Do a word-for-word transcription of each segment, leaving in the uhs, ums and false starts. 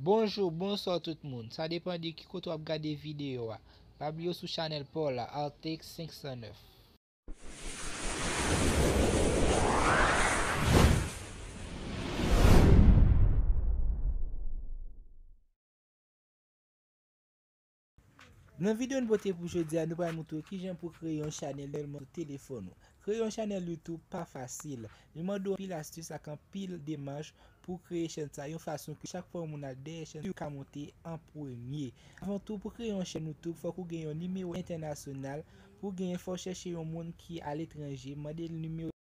Bonjou, bonswa tout moun. Sa depann de ki kote w ap gade videyo a. Pa bliye w sou chanèl pa w la, Artex senk san nèf. Nan videyo nou pote pou jodi a, nou pral montre w kijan pou kreye yon chanèl sou telefòn ou. Kreye yon chanèl YouTube pa fasil. Li mande w anpil astis ak anpil demach pou w kreye chèn sa, yon fason ke chak fwa yon moun al dèyè chèn, ou ka monte an premye. Avan tou, pou kreye yon chèn YouTube, fòk ou gen yon nimewo entènasyonal. Pou w genyen, fò w chèche yon moun ki aletranje, mande l nimewo.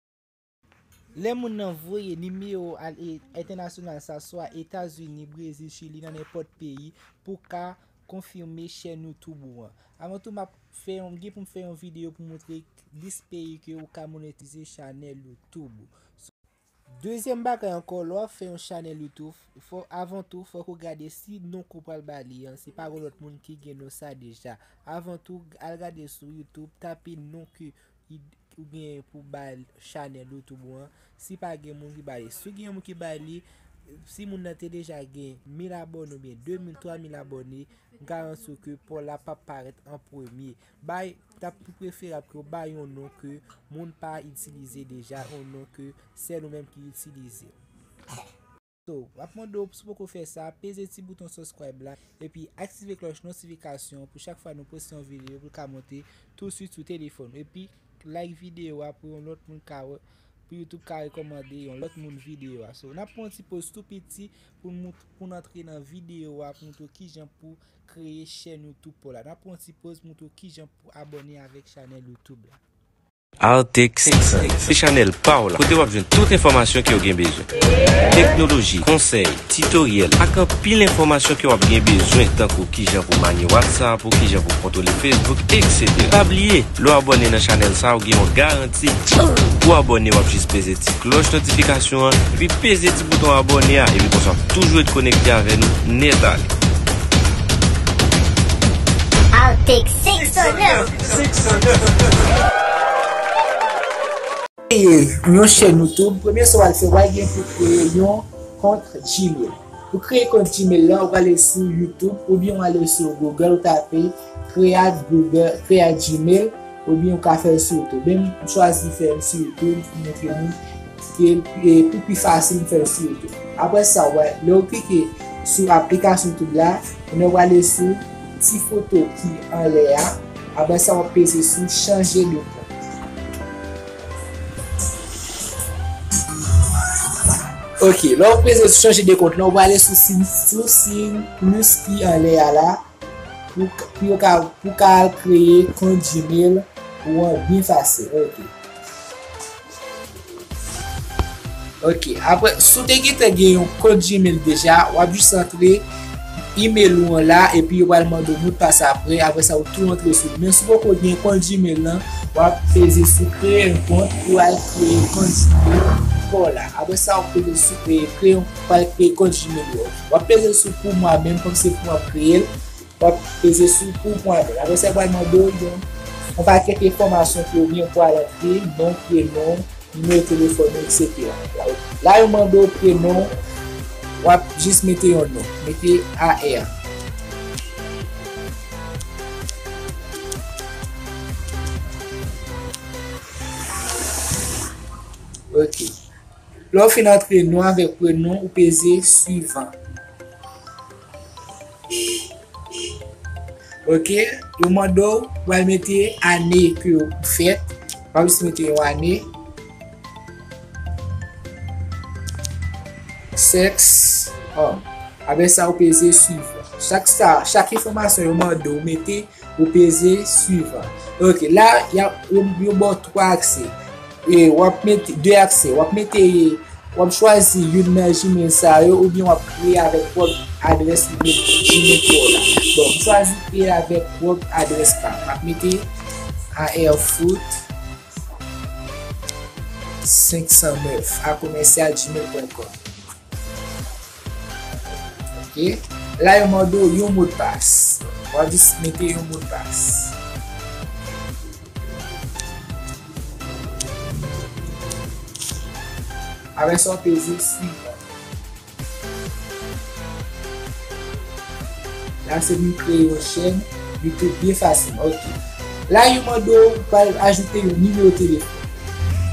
Lè moun nan voye nimewo al-, e, entènasyonal sa, swa Etazini, Brezil, Chili, nan nenpòt peyi, pou w ka konfime chèn YouTube ou an. Avan tou, m ap fè yon, gen pou m fè yon videyo pou montre lis peyi ke ou ka monetize chanèl YouTube ou. Dezyèm bagay ankò, lè w ap fè yon chanèl YouTube, fò, avan tou, fòk ou gade si non ke w pral ba li an, se pa yon lòt moun ki gen non sa deja. Avan tou, al gade sou YouTube, tape non ke i-, ou gen pou bay chanèl YouTube ou an. Si pa gen moun ki bay li, si gen moun ki bay li, si moun nan te deja gen mil abòne oubyen de mil, twa mil abòne, m garanti w ke pa w la p ap parèt an premye. Bay, t ap pi preferab ke w bay yon non ke moun pa itilize deja, yon non ke sèl ou menm ki itilize. So, m ap mande w, si w poko fè sa, peze ti bouton subscribe la, epi aktive klòch notifikasyon pou chak fwa nou poste yon videyo pou l ka monte tousuit sou telefòn ou. Epi, like videyo a pou yon lòt moun ka wè, pou YouTube ka rekòmande yon lòt moun videyo a. So, n ap pran yon ti poz tou piti pou n mont-, pou n antre nan videyo a, pou montre w kijan pou kreye chèn YouTube pa w la. N ap pran yon ti poz pou montre w kijan pou abòne avèk chanèl YouTube la. Artex, se chanèl pa w la, kote w ap jwenn tout enfòmasyon ke w gen bezwen. Teknoloji, konsèy, titoryèl, ak anpil enfòmasyon ke w ap gen bezwen, tankou kijan pou manye WhatsApp ou, kijan pou kontwole Facebook, etsetera. Pa bliye, lè w abòne nan chanèl sa, w gen yon garanti. Pou abòne, w ap jis peze ti klòch notifikasyon an, epi peze ti bouton abòne a, epi konsa w ap toujou ret konekte avè nou nèt ale. Artex senk san nèf. Kreye yon chèn YouTube, premye sa w al fè, w al gen pou kreye yon kont Gmail. Pou kreye kont Gmail la, w prale sou YouTube oubyen w ale sou Google, w tape Create Google, Create Gmail, oubyen w ka fè l sou YouTube. Men m chwazi fè l sou YouTube pou montre nou ke, e, pou pi fasil m fè l sou YouTube. Apre sa, w wè, lè w klike sou aplikasyon YouTube la, nou prale sou ti foto ki anlè a. Apre sa, w ap peze sou chanje de kont. Ok, lè w peze sou chanje de kont lan, w prale sou siy, sou siy plis ki anlè a la, pou, pou yo ka, pou ka al kreye kont Gmail ou an byen fasil. Ok. Ok, apre, si w te gentan gen yon kont Gmail deja, w ap jis antre email ou an la, epi yo pral mande w modpas apre, apre sa, ou tou antre sou li. Men si w poko gen kont Gmail lan, w ap peze sou kreye yon kont pou al kreye kont Gmail pa w la. Apre sa, w peze sou kreye, kreye yon, pou al kreye kont Gmail ou an. W ap peze sou pou mwen menm, kòm se pou mwen k kreye l. W ap peze sou pou mwen menm. Apre sa, yo pral mande w yon, yon pakèt enfòmasyon ke w gen pou al antre, non, prenon, nimewo telefòn ou, etsetera. La, yo mande w prenon, w ap jis mete yon non. Mete A R. Ok. Lè w fin antre non avèk prenon, ou peze suivant. Ok, yo mande w pou al mete ane ke ou fèt. W ap jis mete yon ane. Sèks, òm. Apre sa, ou peze suivant. Chak sa, chak enfòmasyon yo mande w mete, ou peze suivant. Ok, la, y a, yo, yo ba w twa aksè. E w ap mete, de aksè. W ap mete, w ap chwazi youn nan Gmail sa yo, oubyen w ap kreye avèk pwòp adrès Gmail pa w la. Bon, m chwazi kreye avèk pwòp adrès pa m. M ap mete A R foot senk san nèf a komèsyal gmail pwen kòm. Ok. La, yo mande w yon modpas. W ap jis mete yon modpas. Apre sa, w peze suivant. Ase pou m kreye yon chèn YouTube byen fasilman. Ok. La, yo mande w pou al ajoute yon nimewo telefòn.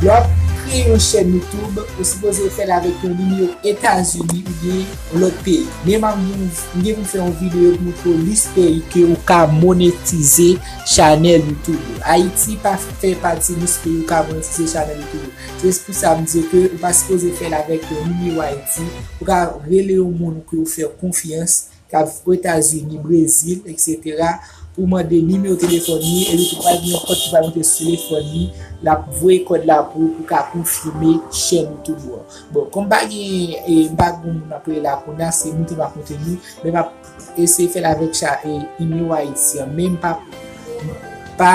Lè w ap kreye yon chèn YouTube, ou sipoze fè l avèk yon nimewo Etazini oubyen yon lòt peyi. Men m ap, m gen pou m fè yon videyo pou montre w lis peyi ke ou ka monetize chanèl YouTube ou. Ayiti pa fè pati lis peyi ou ka monetize chanèl YouTube ou. Se pou sa m di ke ou pa sipoze fè l avèk yon nimewo Ayiti. Ou ka rele yon moun ke ou fè konfyans, k ap viv Etazini, Brezil, etsetera, pou mande nimewo telefòn li, epi tou pral gen yon kòd ki pral monte sou telefòn li, l ap voye kòd la pou ou, pou w ka konfime chèn YouTube ou an. Bon, kòm m pa gen, e, m pa gen moun m ap rele la kounye a, se montre m ap montre nou, men m ap eseye fè l avèk cha-, e, nimewo Ayiti an, men m pa, pa,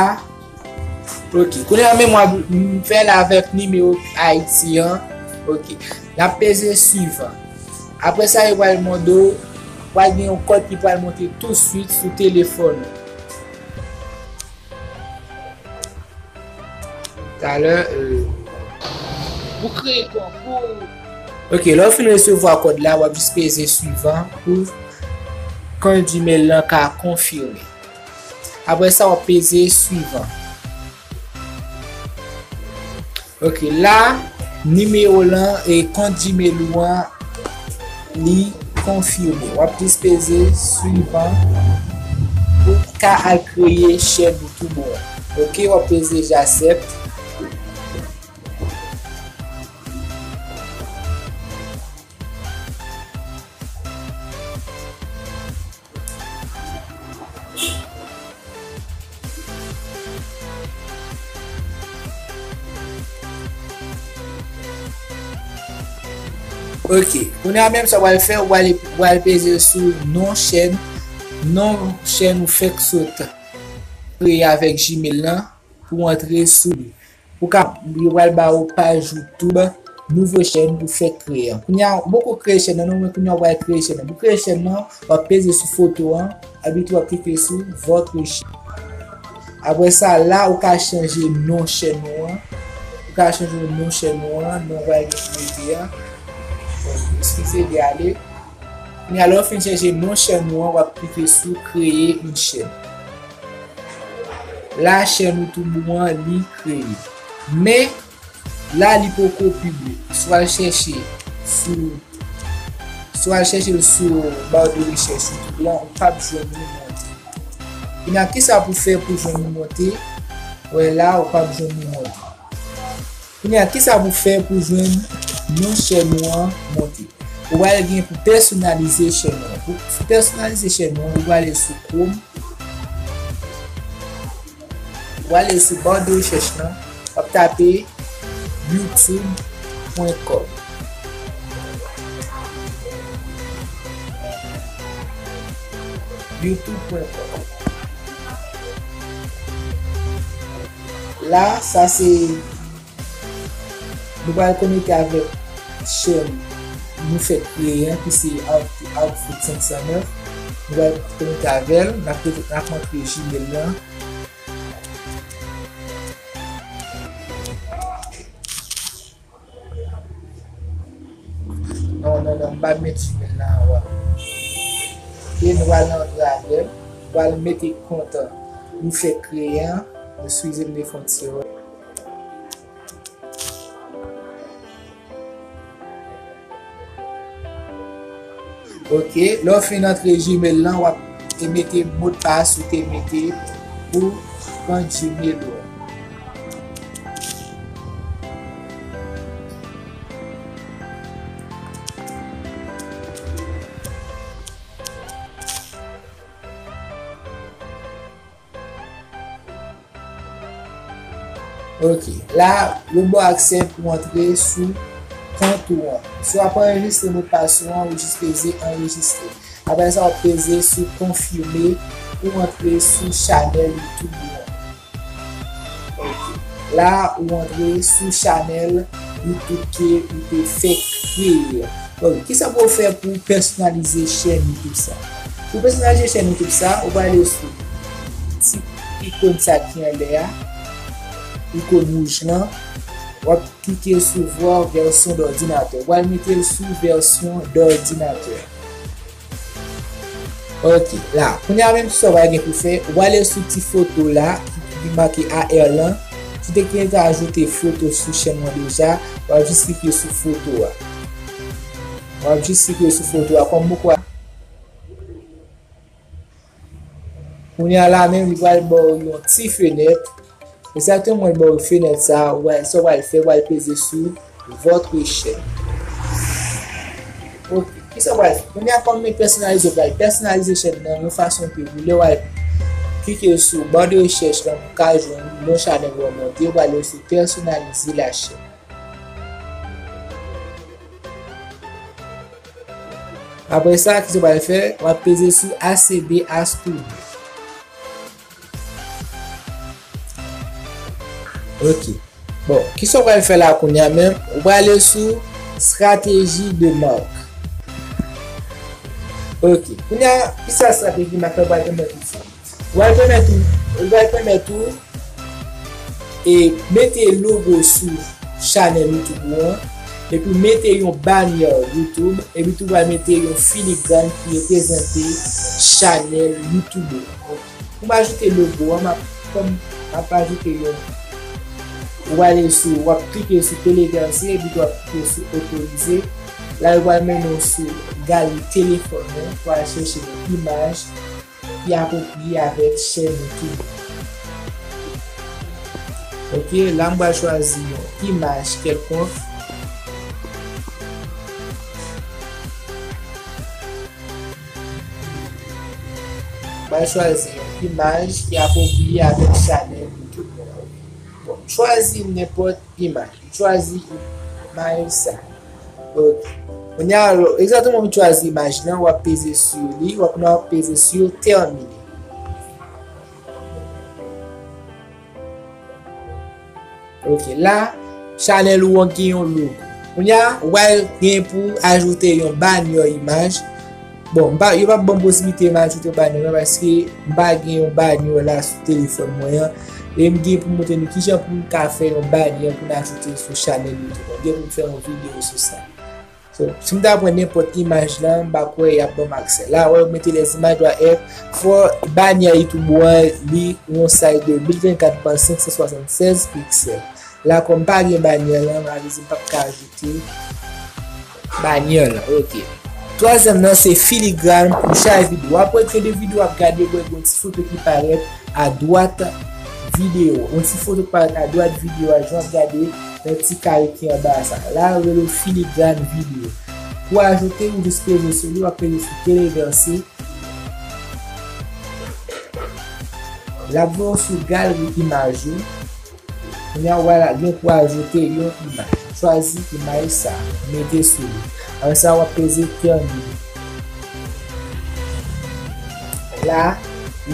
ok, kounye a menm w ap, m fè l avèk nimewo Ayiti an, ok, n ap peze suivan. Apre sa, yo pral mande w, pral gen yon kòd ki pral monte touswit sou telefòn ou. Talè, e, pou kreye kont, pou... Ok, lè w fin resevwa kòd la, w ap jis peze suivan pou kont Gmail lan ka konfime. Apre sa, w ap peze suivan. Ok, la, nimewo lan e kont Gmail ou an, li konfime. W ap jis peze suivan pou w ka al kreye chèn YouTube ou an. Ok, w ap peze j'accepte. Ok, kounye a menm sa w pral fè, w pral, w pral peze sou non chèn, non chèn ou fèk sot kreye avèk Gmail lan pou w antre sou li. Ou ka, yo pral ba ou paj YouTube, nouvo chèn ou fèk kreye an. Kounye a, ou poko kreye chèn nan, non, men kounye a ou pral kreye chèn nan. Pou kreye chèn nan, w ap peze sou foto an, epi tou w ap klike sou votre chaîne. Apre sa, la, ou ka chanje non chèn ou an. Ou ka chanje non chèn ou an, non w pral gen pou mete a. Eskize, li ale. Kounye a, lè w fin chèche non chèn ou an, w ap klike sou créer une chaîne. La, chèn YouTube ou an, li kreye. Men, la, li poko piblik. Si w al chèche sou, si w al chèche l sou ba de rechèch YouTube la, ou p ap jwenn li monte. Kounye a, kisa pou fè pou jwenn li monte? Wè la, ou p ap jwenn li monte. Kounye a, kisa pou fè pou jwenn non chèn ou an monte? Ou pral gen pou pèsonalize chèn ou an. Pou pèsonalize chèn ou an, ou prale sou Chrome. Ou prale sou ba de rechèch lan. W ap tape youtube pwen kòm. youtube pwen kòm. La, sa se, nou pral konekte avèk chèn nou fèk kreye an, ki se Out-, Outfit senk san nèf. Nou pral konekte avè l, n ap, n ap antre Gmail lan. Non, non, non, m pa met Gmail la avan. E nou pral antre avè l. Nou pral mete kont nou fèk kreye an. Eskize m de fon ti erè. Ok, lè w fin antre Gmail lan, w ap mete modpas ou te mete pou kont Gmail ou an. Ok. La, yo ba w aksè pou antre sou kont ou an. Si w ap anrejistre modpas ou an, ou jis peze anrejistre. Apre sa, w ap peze sou konfime pou antre sou chanèl YouTube ou an. Ok. La, ou antre sou chanèl YouTube ke ou te fèk kreye. Ok. Kisa pou w fè pou w pèsonalize chèn YouTube sa? Pou pèsonalize chèn YouTube sa, ou prale sou ti ikòn sa ki anlè a, ikòn wouj lan, w ap klike sou voir version d'ordinateur. Ou pral mete l sou version d'ordinateur. Ok, la, kounye a menm, kisa w pral gen pou fè? W ale sou ti foto la ki, ki make A R lan. Si w te gentan ajoute foto sou chèn mwen deja, w ap jis klike sou foto a. W ap jis klike sou foto a kòm mwen kwè. Kounye a la menm, li pral ba w yon ti fenèt. Egzakteman, li ba w fenèt sa a, w pral, sa w pral fè, w pral peze sou votre chaîne. Ok, kisa w pral fè? Kounye a, kòm mwen pèsonalize, w pral pèsonalize chèn nan yon fason ke pou lè w al klike sou ba de rechèch lan, pou w ka jwenn yon chanèl w ap monte, w pral sou personnaliser la chaîne. Apre sa, kisa w pral fè? W ap peze sou A C B A Studio. Ok. Bon, kisa w pral fè la kounye a menm? Ou prale sou stratégie de marque. Ok. Kounye a, kisa stratégie de marque la pral pèmèt ou fè? Ou pral pèmèt ou, ou pral pèmèt ou e mete logo sou chanèl YouTube ou an, epi mete yon banyè YouTube, epi tou pral mete yon filigran ki reprezante chanèl YouTube ou an. Pou m ajoute logo an, m ap, kòm m ap ajoute yon, ou ale sou, w ap klike sou téléverser, epi tou w ap klike sou otorize. La, yo pral mennen w sou galri telefòn ou, pou al chèche yon imaj ki apwopriye avèk chèn YouTube. Ok, la m pral chwazi yon imaj kèlkonk. M pral chwazi yon imaj ki apwopriye avèk chanèl YouTube mwen. Bon, m chwazi nenpòt imaj. M chwazi imaj sa. Ok. Kounye a, egzakteman, w chwazi imaj lan, w ap peze sou li, w ap, w ap peze sou terminer. Ok, la, chanèl ou an gen yon logo. Kounye a, w pral gen pou ajoute yon banyè imaj. Bon, m pa, yo p ap ban m posiblite m ajoute banyè la paske m pa gen yon banyè la sou telefòn mwen an. E m gen pou m montre nou kijan pou m ka fè yon banyè pou n ajoute sou chanèl YouTube. M gen pou m fè yon videyo sou sa. So, si m ta pran nenpòt imaj la, m pa kwè y ap ban m aksè. La, wè, yo mete les images doivent être, fò banyè YouTube ou an li yon size de mil vennkat pa senk san swasannsèz piksèl. La, kòm pa gen banyè la, m avle di m p ap ka ajoute banyè la. Ok. Twazyèm nan, se filigran pou chak videyo. Apre gen de videyo w ap gade, wè, gen yon ti foto ki parèt adwat videyo. Yon ti foto ki parèt adwat videyo a, jan w ap gade nan ti kare ki anba a sa. La, yo rele filigran videyo. Pou ajoute, ou jis peze sou li, w ap peze sou téléverser. L ap voye w sou galri imaj ou. Kounye a, w a gen pou ajoute yon imaj. Chwazi imaj sa, mete sou li. Apre sa, w ap peze terminer. La,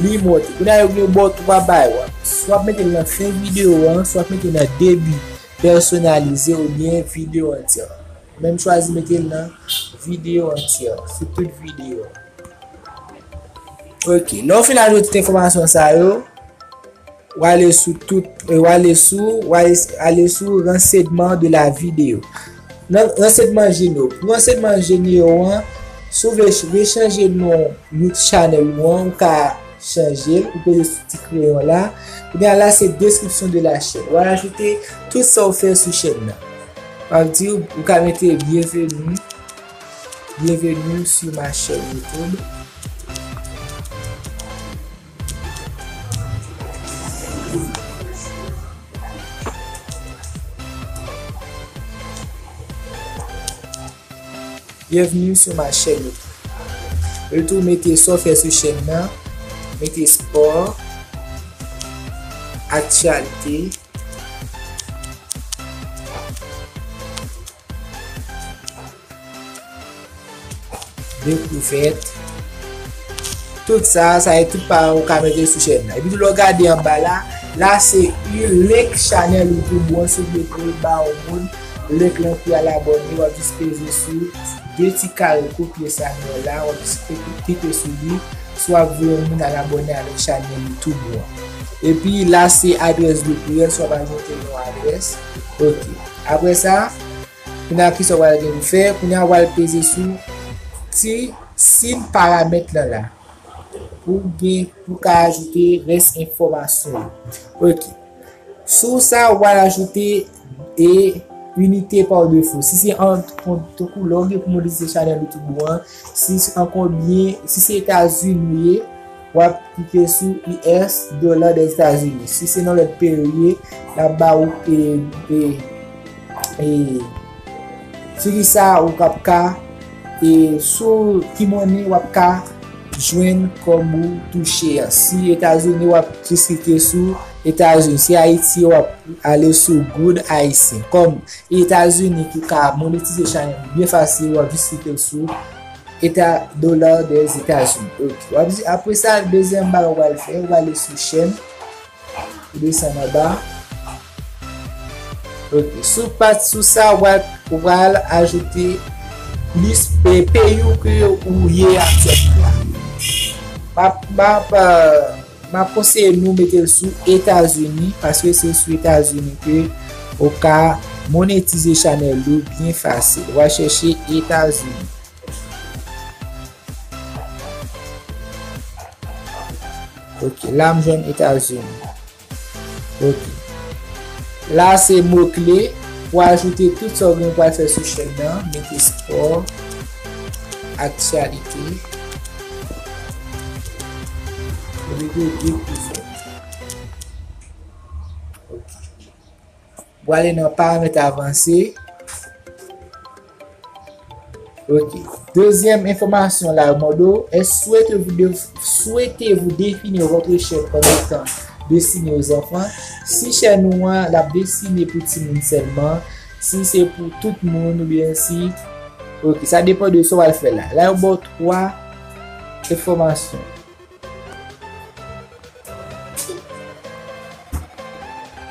li monte. Kounye a, yo gen bò twa bagay. W ap, swa w ap mete l nan fen videyo an, swa w ap mete l nan debi, pèsonalize oubyen videyo antyè. Men m chwazi mete l nan videyo antyè, sou tout videyo. Ok, lè w fin ajoute tout enfòmasyon sa yo, w ale sou tout, e w ale sou, w ale, ale sou renseignement de la vidéo. Nan renseignements généraux. Pou renseignements généraux an, si w vle ch-, vle chanje non YouTube channel ou an, ou ka chanje l, ou peze sou ti kreyon la. Kounye a la, se description de la chaîne. W al ajoute tout sa w fè sou chèn nan. W ap di, ou ka mete bienvenue, bienvenue sur ma chaîne YouTube. Bienvenue sur ma chaîne YouTube. Epi tou mete sa w fè sou chèn nan, mete spò, aktyalite, dekouvèt. Tout sa, sa e tout pa ou ka mete sou chèn nan. Epi tou lè w gade anba la, la se yon link channel YouTube ou an, si w vle pou l ba yon moun link lan pou y al abòne, w ap jis peze sou de ti kare kopye sa nou wè la, w ap jis klike sou li, si w ap voye yon moun al abòne avèk channel YouTube ou an. Epi la se adrès de courriel, si w ap ajoute yon adrès. Ok. Apre sa, kounye a kisa w pral gen pou fè? Kounye a w pral peze sou ti siy paramèt lan la. ou gen pou ka ajoute rès enfòmasyon yo. Ok. Sou sa, ou pral ajoute e inite pa defo. Si se an kont, tankou lè w gen pou monetize chanèl YouTube ou an, si se an konbyen, si se Etazini ou ye, w ap klike sou U S, dola Dèzetazini. Si se nan lòt peyi ou ye, l ap ba ou e, e, e, sou ki sa ou ap ka, e, sou ki monnen w ap ka jwenn kòb ou touche a. Si Etazini, w ap jis klike sou Etazini. Si Ayiti, w ap ale sou goud ayisyen. Kòm Etazini ki ka monetize chanèl ou byen fasil, w ap jis klike sou eta, dola Dèzetazini. Ok. W ap, apre sa, dezyèm bagay w pral fè, w pral ale sou chèn, ou desann anba. Ok. Sou pat, sou sa, w pral, w pral ajoute lis, e, peyi w ke ou ye aktyèlman la. M ap, m ap, e, M ap konseye nou mete l sou Etazini, paske se sou Etazini ke ou ka monetize chanèl ou byen fasil. W a chèche Etazini. Ok, la m jwenn Etazini. Ok. La se mo kle pou ajoute tout sa w gen pou al fè sou chèn nan. Mete spò, aktyalite. Mete dekouvèt. Ok. Pou ale nan paramèt avanse. Ok. Dezyèm enfòmasyon la, yo mande w, est-ce souhaitez-vous de, souhaitez-vous définir votre chaîne comme étant destinée aux enfants? Si chèn ou an, l ap destine pou timoun sèlman, si se pou tout moun oubyen si, ok, sa depann de sa w al fè la. La, yo ba w twa enfòmasyon.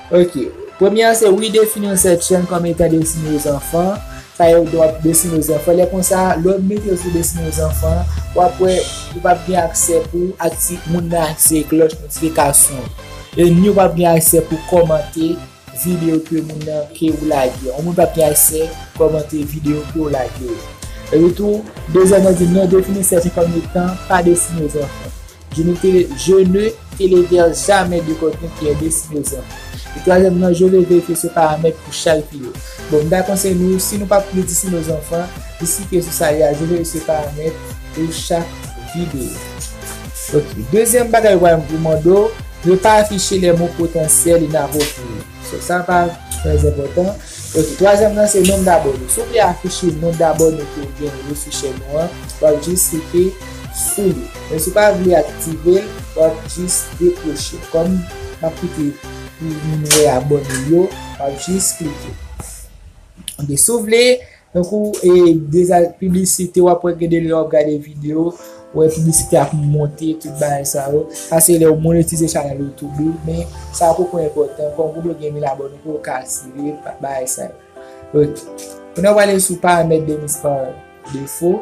Ok. Premye a se redéfinir cette chaîne comme étant destinée aux enfants. Sa yo dwa destine aux enfants. Lè konsa, lè w mete yo sou destine aux enfants, w ap wè ou p ap gen aksè pou akti, moun nan aktive klòch notifikasyon. E ni w p ap gen aksè pou kòmante videyo ke moun nan ke ou lage. Yon moun p ap gen aksè kòmante videyo ke ou lage yo. Epi tou, dezyèm nan di non défini cette chaîne comme étant pas destinée aux enfants. Je ne télé, je ne téléverse jamais de contenu qui est destiné aux enfants. E twazyèm nan, je vais vérifier ce paramètre pour chaque vidéo. Bon, m ta konseye nou, si nou p ap plis destine aux enfants, jis klike sou sa a, je vais vérifier ce paramètre pour chaque vidéo. Ok. Dezyèm bagay w ap mande w, ne pas afficher les mots potentiels inappropriés. So, sa pa trè enpòtan. Ok, twazyèm nan se nonb dabòne. Si w vle afiche nonb dabòne ke w genyen yo sou chèn ou an, w ap jis klike sou li. Men si w pa vle aktive l, w ap jis dekwoche. Kòm m ap kite pou moun wè abòne m yo, w ap jis klike. Ok, si w vle, tankou, e, deza piblisite, w ap wè gen de lè w ap gade videyo, w wè piblisite ap monte, tout bagay sa yo. Sa se lè w monetize chanèl YouTube ou, men sa poko enpòtan, kòm ou poko gen mil abòne, ou poko ka aktive pa, bagay sa yo. Ok. Kounye a w ale sou paramèt de mise par défaut.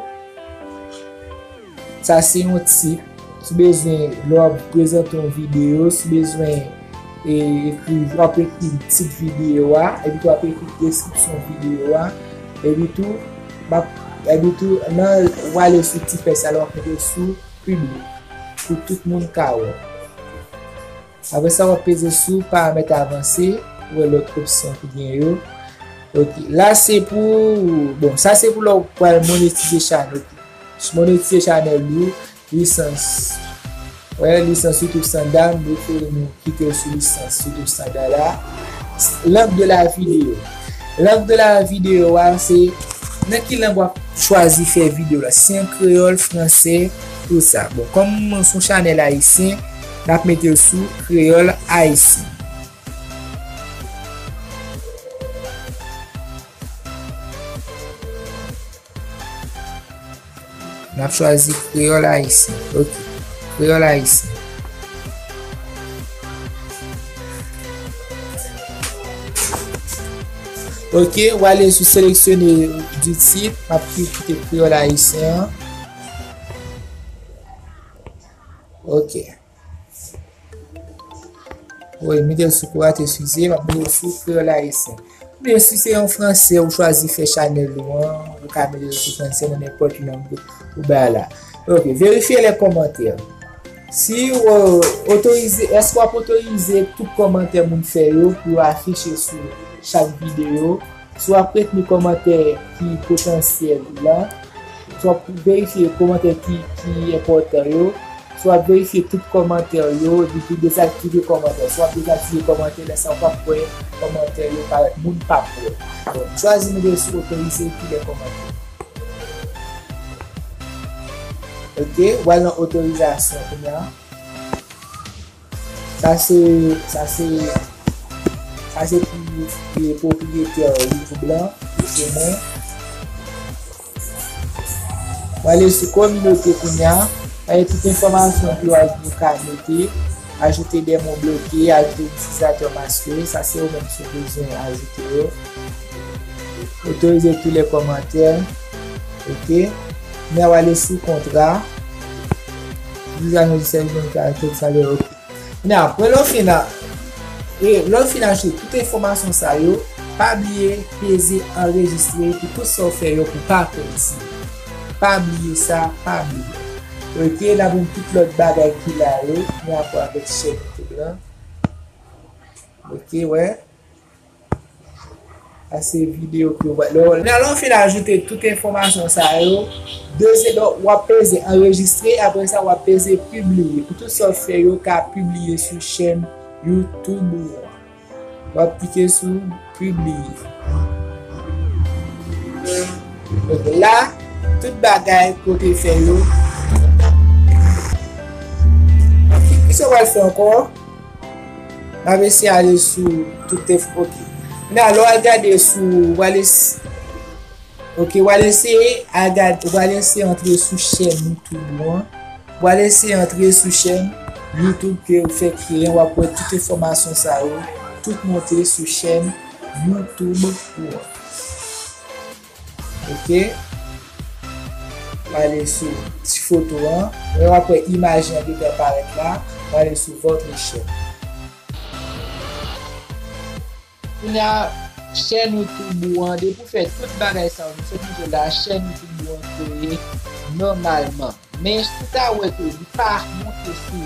Sa se yon tit. Si w bezwen, lè w ap prezante yon videyo, si w bezwen, e, ekri, w ap ekri tit videyo a, epi tou w ap ekri deskripsyon videyo a, epi tou, m ap, epi tou, nan, w ale sou ti flèch sa la, w ap mete sou piblik, pou tout moun ka wè. Apre sa, w ap peze sou paramèt avanse, pou wè lòt opsyon ki gen yo. Ok, la se pou, bon, sa se pou lè w pral monetize chanèl, ok. Monetize chanèl ou, lisans. Wè, lisans YouTube standard, m prefere nou kite l sou lisans YouTube standard la. Langue de la vidéo. Langue de la vidéo a, se nan ki lang w ap chwazi fè videyo la. Si se an kreyòl, fransè, tout sa. Bon, kòm mwen se yon chanèl ayisyen, n ap mete l sou kreyòl ayisyen. N ap chwazi kreyòl ayisyen. Ok. Kreyòl ayisyen. Ok, w ale sou sélectionner du titre, m ap kite kreyòl ayisyen an. Ok. Wi, mete l sou pirate, eskize, m ap mete l sou kreyòl ayisyen. Oubyen si se yon fransè ou chwazi fè chanèl ou an, ou ka mete l sou fransè nan nenpòt lang ou bay la. Ok, vérifiez les commentaires. Si w otorize, èske w ap otorize tout kòmantè moun fè yo pou yo afiche sou chak videyo? Si w ap retni kòmantè ki potansyèl la, si w ap verifye kòmantè ki, ki enpòtan yo, si w ap verifye tout kòmantè yo, epi tou dezaktive kòmantè. Si w ap dezaktive kòmantè, lè sa w p ap wè kòmantè yo parèt, moun p ap wè. Bon, chwazi mete sou otorize kilè kòmantè. Ok, w al nan otorizasyon kounye a. Sa se, sa se, sa se pou, e, pwopriyetè YouTube lan, se mwen. W ale sou kominote kounye a. Sa se tout enfòmasyon ke w al, ou ka mete. Ajoute des mots bloqués, ajoute itilizatè maske, sa se ou menm si w bezwen ajoute yo. Otorize tous les commentaires. Ok. Men w ale sou kontra. User no service, ok. Kounye a, apre lè w fin a, e lè w fin achte tout enfòmasyon sa yo, pa bliye peze anrejistre pou tout sa w fè yo pou pa pèdi. Pa bliye sa, pa bliye. Ok, n ap jwenn tout lòt bagay ki la yo, ki gen rapò avèk chèn YouTube lan. Ok, wè. Sa se videyo ke w, lè, lè, lè w fin ajoute tout enfòmasyon sa yo, dezye, lè w ap peze anrejistre, apre sa w ap peze pibliye. Pou tout sa w fè yo ka pibliye sou chèn YouTube ou an. W ap klike sou pibliye. Donk la, tout bagay kote fè yo. Ki, ki sa w pral fè ankò? M ap eseye ale sou tout tèf, ok. Kounye a, lè w al gade sou, w al es-, ok, w al eseye al gad-, w al eseye antre sou chèn YouTube ou an. W al eseye antre sou chèn YouTube ke w fèk kreye an, w ap wè tout enfòmasyon sa yo, tout monte sou chèn YouTube ou an. Ok. W ale sou ti foto an. Lè w ap wè imaj lan gentan parèt la, w ale sou votre chaîne. Kounye a, chèn YouTube ou an, depi w fè tout bagay sa yo, nou sot montre w la, chèn YouTube ou an kreye nòmalman. Men si w ta wè ke li pa monte sou,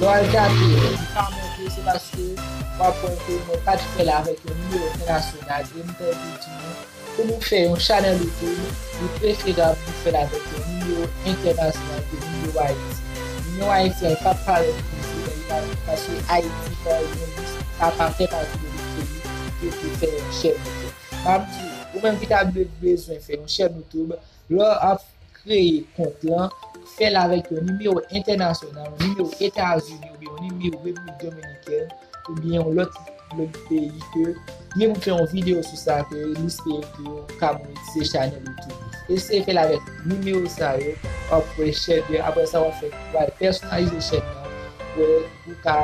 lè w al tape, li pa monte, se paske w ap wè ke mwen pa t fè l avèk yon nimewo entènasyonal, e m ta di nou, pou nou fè yon chanèl YouTube, li preferab nou fè l avèk yon nimewo entènasyonal ke nimewo Ayiti. Nimewo Ayiti a, li p ap parèt toujou, men li pa, paske Ayiti pa yon lis, pa, pa fè pati de lis peyi ke pou fè yon chèn YouTube. M ap di, ou menm ki ta be-, bezwen fè yon chèn YouTube, lè w ap kreye kont lan, fè l avèk yon nimewo entènasyonal, yon nimewo Etazini oubyen yon nimewo Repiblik Dominikèn, oubyen yon lòt, lòt peyi ke, oubyen pou fè yon videyo sou sa ke lis peyi ke w ka monetize chanèl YouTube. Eseye fè l avèk nimewo sa yo, w ap wè chèn, apre sa w ap fè, w al pèsonalize chèn nan, wè ou ka,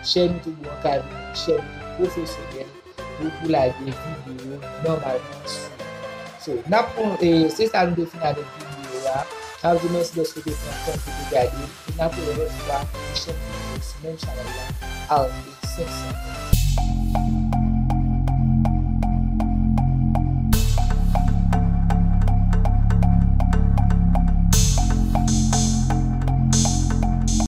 chèn YouTube ou an ka vin yon chèn YouTube pwofesyonèl. Pou, pou lage videyo nòmalman sou. So, n ap pran, e, se sa nou te fin avèk videyo a. N ap di w mèsi dèske w te pran tan pou w te gade. E n ap wè yon lòt fwa pou yon chèn videyo sou menm chanèl la, Alpha senk san.